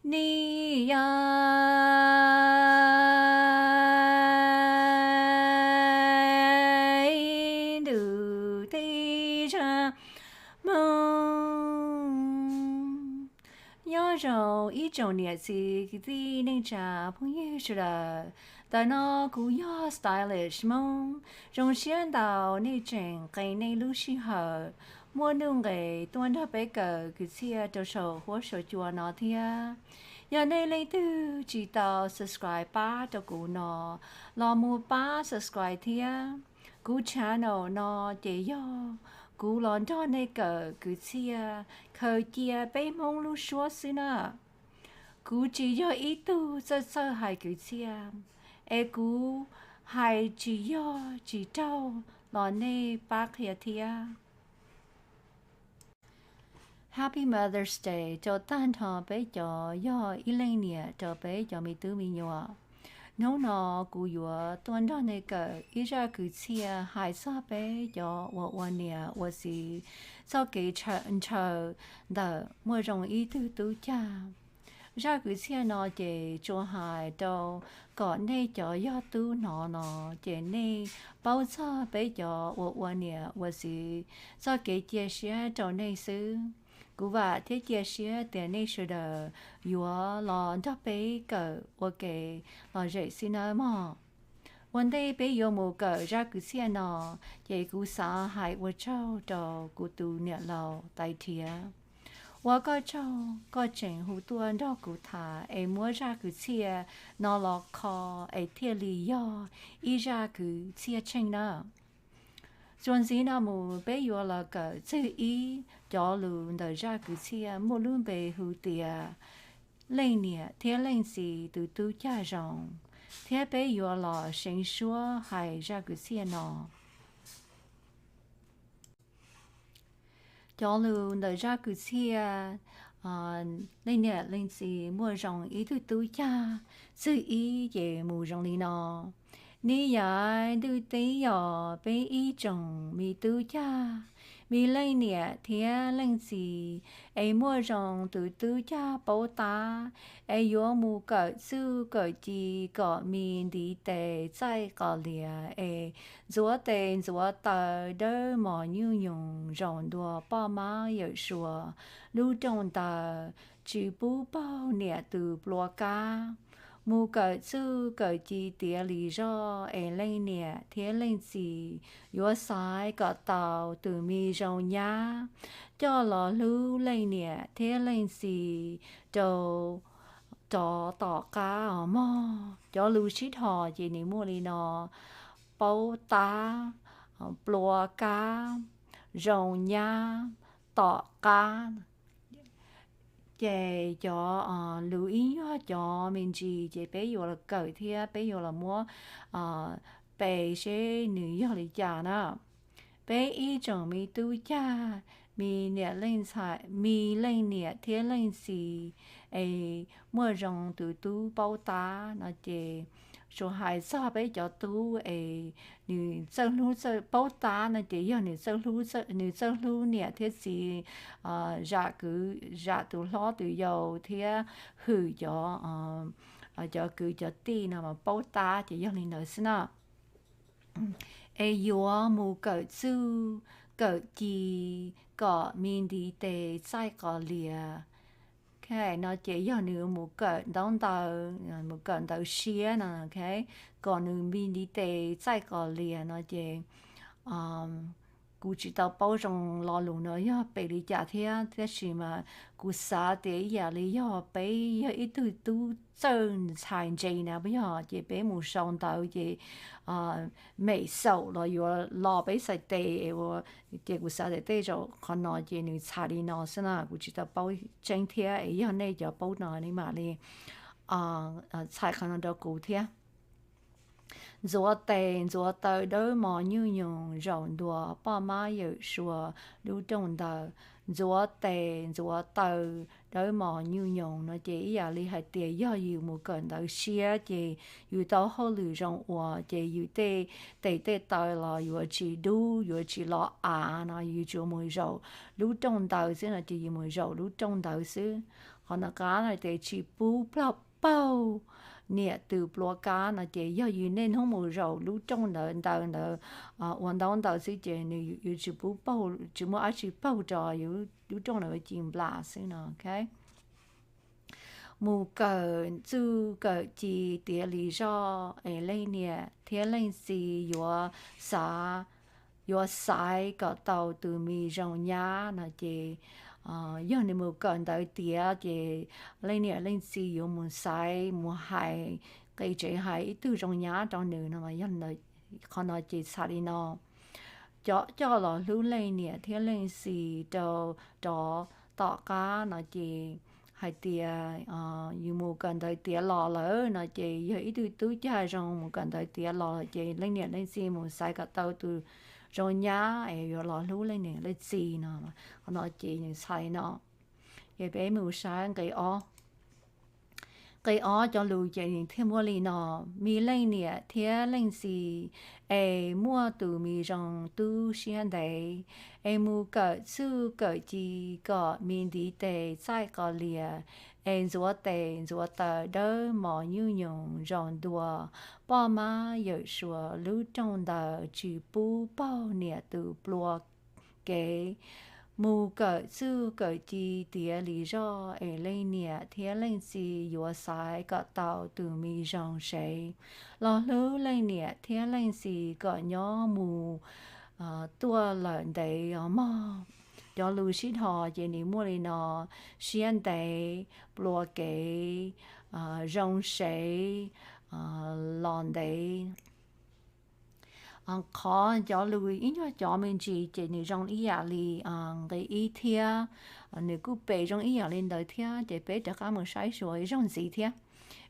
Nej yog ib ntus teb zaj Hmoob. Nyob zoo ib tsoom niam txiv kwv tij neej tsa phooj ywg sawv daws. Ntawm no kuv yog Stylish Hmoob. Zoo siab ntau nej tseem qee nej lub sij hawm muaj nuj nqes tuaj nrog peb kawm kwv txhiaj rau saum huab saum cua no thiab. Yog nej leej twg tsis tau subscribe pab rau kuv no, los mus pab subscribe thiab. Kuv channel no ces yog kuv los nrog nej kawm kwv txhiaj, khaws cia peb Hmoob lub suab xwb na. Kuv tsis yog ib tug txawj txawj hais kwv txhiaj, es kuv hais tsis yog tsis raug los nej pab qhia thiab. Happy Mother's Day rau tag nrho peb cov yog ib leej niam rau peb cov me tub me nyuam. Hnub no kuv yuav tuaj nrog nej kawm ib zaj kwv txhiaj hais txog peb cov uas ua niam ua txiv txoj kev ntshaw ntawm muaj zoo ib tug tub cag. Zaj kwv txhiaj no ces tsuas hais rau kom nej cov yog tub hnov no, ces nej paub txog peb cov uas ua niam ua txiv txoj kev cia siab rau nej xwb. Kuv vam thiab cia siab tias nej sawv daws yuav los nrog peb kawm ua ke los zem xwb nawb mog. Ua ntej peb yuav mus kawm zaj kwv txhiaj no, ces kuv xav hais ua tsaug rau kuv tus niam laus Tais Rhiav. Ua koj tsaug koj tseem hu tuaj nrog kuv tham es muab zaj kwv txhiaj no los kho es thiaj li yog ib zaj kwv txhiaj tsheej na. Txuas ntxiv no mus peb yuav los kawm tswv ib cov lus ntawm zaj kwv txhiaj muaj lub npe hu tias leej niam thiab leej txiv tus tub cag zoo, thiab peb yuav los seev suab hais zaj kwv txhiaj no. Cov lus ntawm zaj kwv txhiaj leej niam leej txiv muaj zoo ib tug tub cag, tswv ib ces mus zoo li no. Neb yav ntuj teb yog peb ib tsoom me tub cag, me leej niam thiab leej txiv, es muaj zoo tus tub cag paub tab, es yuav mus kawm txuj kawm ci kom me ntiv tes txaij qos lias, es ntxuav tes ntxuav taw dawb mos nyuj nyoos zaum ntua poj mab yawm suas lub rooj ntawd, tsis pub paug niam tus plua kab. Mus kawm txuj kawm ci tiav li zog, es leej niam thiab leej txiv yuav xaiv kom tau tus me zoo nyab coj los hlub leej niam thiab leej txiv rau rov tom qab os mog. Cov lus sib dhos ces nws muaj li no: paub tab, plua kab, zoo nyab, tom qab. Ces cov lus ib nyuag cov me ntsis ces peb yuav los kawm thiab peb yuav los muab pe seb nws yog li cas na. Peb ib tsoom me tub cag, me niam leej ntxhais, me leej niam thiab leej txiv, es muaj zoo tus tub paub tab no ces tsuas hais txog peb cov tub es nws txawj hlub, paub tab no ces yog nws txawj hlub, nws txawj hlub niam thiab txiv, zam kwv zam tus hlob tus yau thiab hwm cov, cov kwv cov tij no mas paub tab ces yog li ntawd xwb na. Es yuav mus kawm txuj kawm ci kom me ntiv tes txaij qos lias. No ces yog nws mus kawm ntaub ntawv, mus kawm ntawv siab no, kom nws me ntiv tes txaij qos lias no ces kuv tsis tau paub zoo lo lus no yog pem li cas thiab, tab sis mas kuv xav tias ib yam li yog peb yog ib tug tub txawj ntxhais ntse na puas yog, ces peb mus sau ntawv ces mem xaum los yuav lo peb xais tes, ces kuv xav tias tej zaum qhov no ces nws txhais li no xwb na, kuv tsis tau paub tseeb thiab es yog nej cov paub no nej mam li txhais qhov no rau kuv thiab. Ntxuav tes ntxuav taw dawb mos nyuj nyoos zaum ntua poj mab yawm suas lub rooj ntawd. Ntxuav tes ntxuav taw dawb mos nyuj nyoos no ces ib yam li hais tias yog yus mus kawm ntawv siab ces yus tau hauj lwm zoo ua ces yus tej tes tej taw los yuav tsis dub yuav tsis lo av no, yus tsuas mus zaum lub rooj ntawd xwb no ces yus mus zaum lub rooj ntawd xwb. Qhov ntawd qab no ces tsis pub plaub paug niam tus plua kab no ces yog yus niaj hnub mus zaum lub rooj ntawd ntawd ntawd ua ntaub ntawv xwb ces nws yuav tsis pub paug, tsis muaj dab tsi paug rau yus, lub rooj ntawd ci nplas xwb no. Mus kawm txuj kawm ci tiav li zog es leej niam thiab leej txiv yuav xav, yuav xaiv kom tau tus me zoo nyab no ces yog nws mus kawm ntawv tiav ces leej niam leej txiv yuav mus xaiv, mus hais, qe tsev hais ib tug zoo nyab rau nws no. Yog qhov no ces txhais li no, cov coj los hlub leej niam thiab leej txiv rau, rov tom qab no ces hais tias yus mus kawm ntawv tiav los lawm no ces yog ib tug tub cag zoo mus kawm ntawv tiav los ces leej niam leej txiv mus xaiv kom tau tus zoo nyab es yuav los hlub leej niam leej txiv no. Qhov no ces nws txhais li no. Ces peb mus saib nqe ob. Nqe ob cov lus ces nws thiaj muaj li no: Me leej niam thiab leej txiv es muaj tus me zoo tu siab ntev, es mus kawm txuj kawm ci kom me ntiv tes txaij qos lias, es ntxuav tes ntxuav taw dawb mos nyuj nyoos zaum ntua poj mab yawm suav lub rooj ntawd tsis pub paug niam tus plua kev. Mus kawm txuj kawm ci tiav li zog es leej niam thiab leej txiv yuav xaiv kom tau tus me zoo sev, los hlub leej niam thiab leej txiv kom nyob mus tuaj lawm ntev os mog. Cov lus sib dhos ces nws muaj li no: siab ntev, plua kev, zoo sev, los ntev. Qhov cov lus ib nyuag cov me ntsis ces nws zoo ib yam li nqe ib thiab, nws kuj pem zoo ib yam li ntawd thiab ces peb rov qab mus saib xyuas ib zaug ntxiv thiab.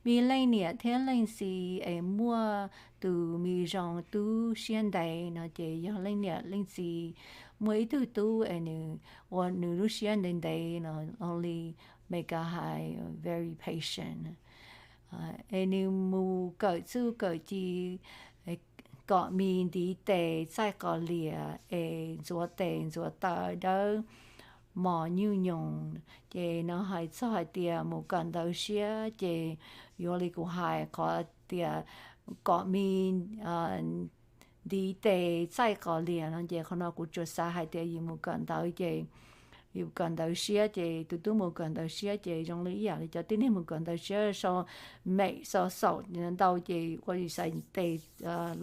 Me leej niam thiab leej txiv es muaj tus me zoo tu siab ntev no ces yog leej niam leej txiv muaj ib tug tub es nws ua nws lub siab ntev ntev no, li Meskas hais very patient, es nws mus kawm txuj kawm ci kom me ntiv tes txaij qos lias es ntxuav tes ntxuav taw dawb mos nyuj nyoos. Ces no hais txog hais tias mus kawm ntawv siab ces yuav li kuv hais qhov tias kom me ntiv tes txaij qos lias no ces qhov no kuv tsuas xav hais tias yus mus kawm ntawv ces yus kawm ntawv siab ces tus tub mus kawm ntawv siab ces zoo li ib yam li cov tib neeg mus kawm ntawv siab sau mem sau xaum ntau ces ua yus xaiv tes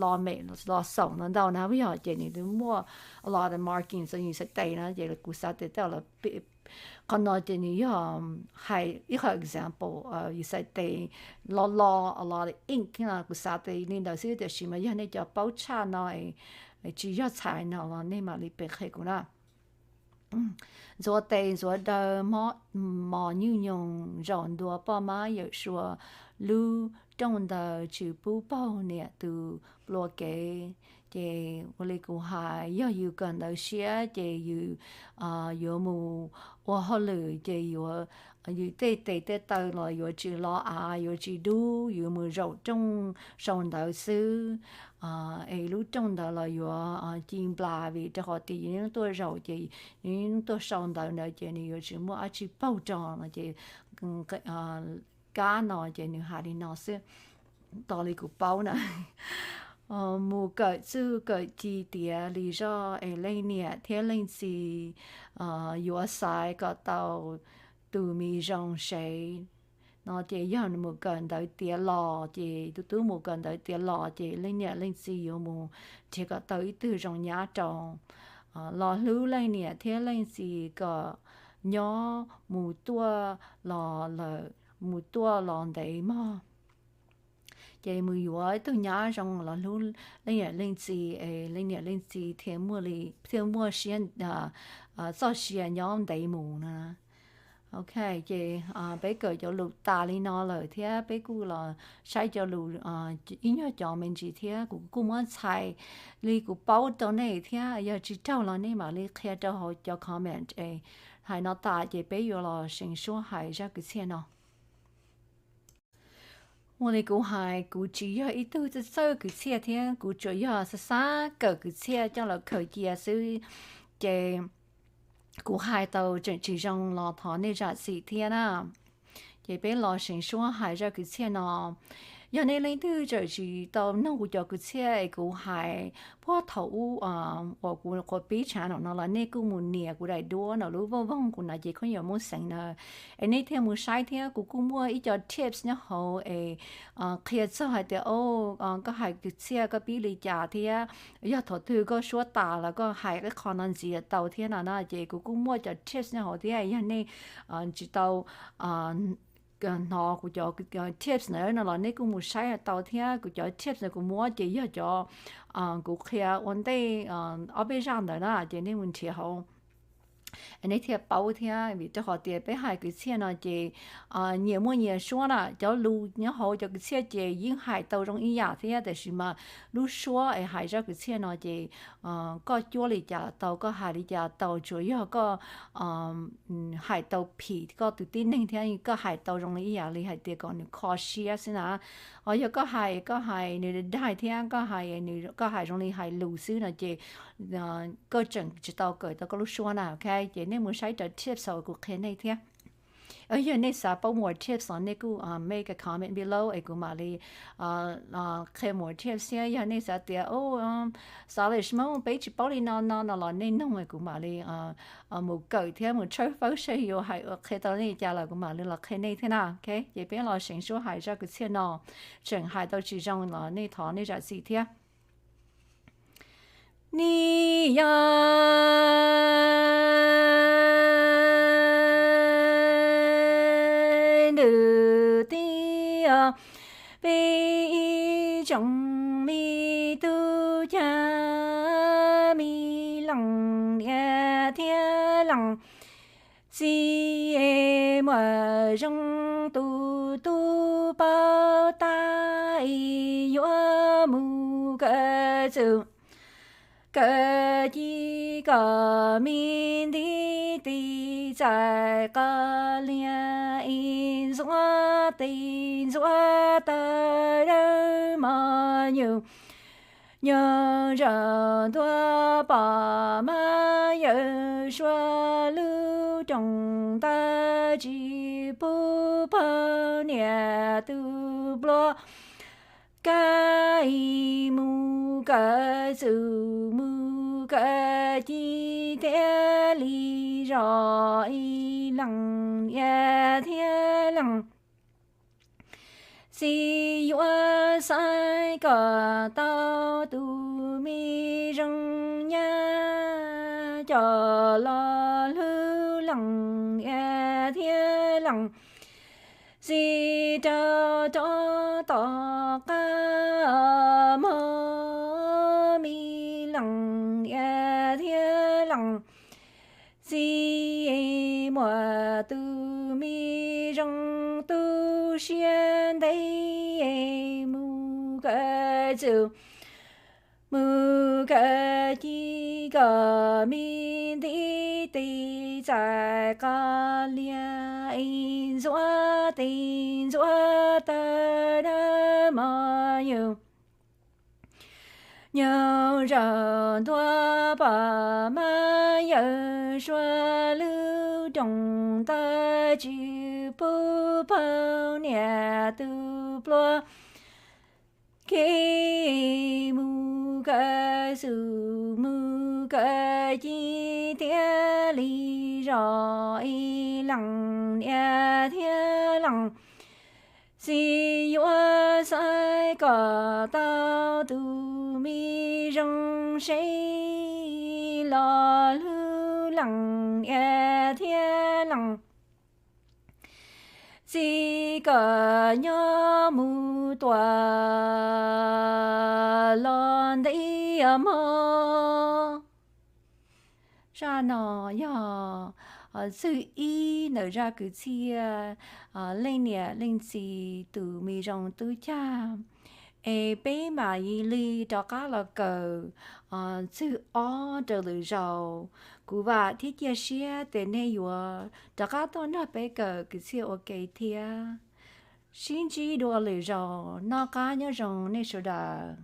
lo mem lo xaum no ntau na yog ces nws muaj a lot of markings, yus xaiv tes no ces kuv xav tias tej los qhov no ces nws yog hais ib qho example, yus xaiv tes lo lo a lot of ink no kuv xav tias li ntawd xwb tiam sis mas yog nej cov paub tshaj no tsis yog txhais no los nej mam li pe qhia kuv na. Ntxuav tes ntxuav taw dawb mos nyuj nyoos zaum ntua poj mab yawm suav lub rooj ntawd tsis pub paug niam tus plua kev. Ces ua li kuv hais yog yus kawm ntawv siab ces yus yuav mus ua hauj lwm ces yuav, yus tej tes tej taw los yuav tsis lo av yuav tsis dub, yus mus zaum rooj sau ntawv xwb es lub rooj ntawd los yuav ci nplas vim rau qhov tias yus yeej tuaj zaum ces yus yeej tuaj sau ntawv ntawd ces nws yuav tsis muaj dab tsi paug rau no ces kab no ces nws hais li no xwb, tas li kuv paub na. Mus kawm txuj kawm ci tiav li zog es leej niam thiab leej txiv yuav xaiv kom tau tus me zoo sev no ces yog nws mus kawm ntawv tiav los ces tus tub mus kawm ntawv tiav los ces leej niam leej txiv yuav mus nrhiav kom tau ib tug zoo nyab rau, los hlub leej niam thiab leej txiv kom nyob mus tuaj los lawm, mus tuaj los ntev mog. Ces mus yuav ib tug nyab zoo los hlub leej niam leej txiv es leej niam leej txiv thiaj muaj li, thiaj muaj siab, txoj sia nyob ntev mus na. Ok, ces peb kawm cov lus tas li no lawm thiab peb kuj los saib cov lus ib nyuag cov me ntsis thiab kuv kuj muab txhais li kuv paub rau nej thiab yog tsis raug los nej mam li qhia rau hauv cov comment es hais no tas ces peb yuav los seev suab hais zaj kwv txhiaj no. Ua li kuv hais kuv tsis yog ib tug txawj kwv txhiaj thiab kuv tsuas yog xav xav kawm kwv txhiaj coj los khaws cia xwb ces kuv hais tau tseem tsis zoo los thov nej zam txim thiab na. Ces peb los seev suab hais zaj kwv txhiaj no. Yog nej leej twg tseem tsis tau noog kuv cov kwv txhiaj es kuv hais puag thaum ub uas kuv qhuav pib tshav no no los nej kuj mus nias kuv daim duab no lub vooj voog kuv no ces kuj yuav muaj xeev na. Es nej thiaj mus saib thiab kuv kuj muaj ib co tips nyob hauv es qhia txog hais tias, o, koj hais kwv txhiaj koj pib li cas thiab yog thaum twg koj suab tas los koj hais ib qho no ntxiv tau thiab no na. Ces kuv kuj muaj cov tips nyob hauv thiab, yog nej tsis tau hnov kuv cov tips ntawd no los nej kuj mus saib tau thiab. Kuv cov tips ntawd kuv muab ces yog cov kuv qhia ua ntej ob peb zaj ntawd na, ces nej mus nrhiav hauv nej thiaj paub thiab. Vim rau qhov tias peb hais kwv txhiaj no ces nyias muaj nyias suab na, cov lus nyob hauv cov kwv txhiaj ces yeej hais tau zoo ib yam thiab, tab sis mas lub suab es hais zaj kwv txhiaj no ces koj cuab li cas tau, koj hais li cas tau, tsuas yog koj hais tau phim koj tus tib neeg thiab koj hais tau zoo li ib yam li hais tias kom nws kho siab xwb na. Ho yog koj hais, koj hais nws daig thiab koj hais, koj hais zoo li hais lus xwb no ces koj tseem tsis tau kawm tau koj lub suab na. Ok, ces nej mus saib cov tips uas kuv qhia nej thiab. Yog nej xav paub more tips los nej kuj make a comment below es kuv mam li qhia more tips thiab. Yog nej xav tias, o, xav li Hmoob peb tsis paub li no no no los nej noog es kuv mam li mus kawm thiab mus tshawb fawb saib yuav hais qhia tau li cas los kuv mam li los qhia nej thiab na. Ok, ces peb los seev suab hais zaj kwv txhiaj no. Tseem hais tau tsis zoo los nej thov nej zam txim thiab. Nws yog ntawm tias peb ib tsoom me tub cag, me leej niam thiab leej txiv, muaj zoo tus tub paub tab yuav mus kawm txuj kawm ci kom me ntiv tis txais qos liag, ib ntxuav tes ntxuav taw dawb mos nyuj, nyob zov ntuag pom mas yawm suav lub rooj ntawd tsis pub pog niam tus npluag. Kab mus kawm txuj mus kawm ci thiaj li zom ib leej niam thiab leej txiv, yuav xaiv kom tau tus me zoo nyab coj los hlub leej niam thiab leej txiv rau rov tom qab mog. Me leej niam thiab leej txiv, muaj tus me zoo tu siab ntev, mus kawm txuj mus kawm ci kom me ntiv tis txais qos liag, ib ntxuav tes ntxuav taw dawb mos nyuj, nyob zov ntuag pom mas yawm suav lub rooj ntawd tsis pub pog niam tus npluag. Kev mus kawm txuj mus kawm ci thiaj li zom ib leej niam thiab leej txiv, yuav xaiv kom tau tus me zoo seb los hlub leej niam thiab leej txiv, kom nyob mus tuam los ntev mog. Zaj no yog txwg ib ntawm zaj kwv txhiaj leej niam leej txiv tus me zoo tub cag. Es peb mam li rov qab los kawm txwg ob rau lwm zaus. Kuv vam thiab cia siab tias nej yuav rov qab tuaj nrog peb kawm kwv txhiaj ua ke thiab. Sib ntsib dua lwm zaus, noj qab nyob zoo nej sawv daws.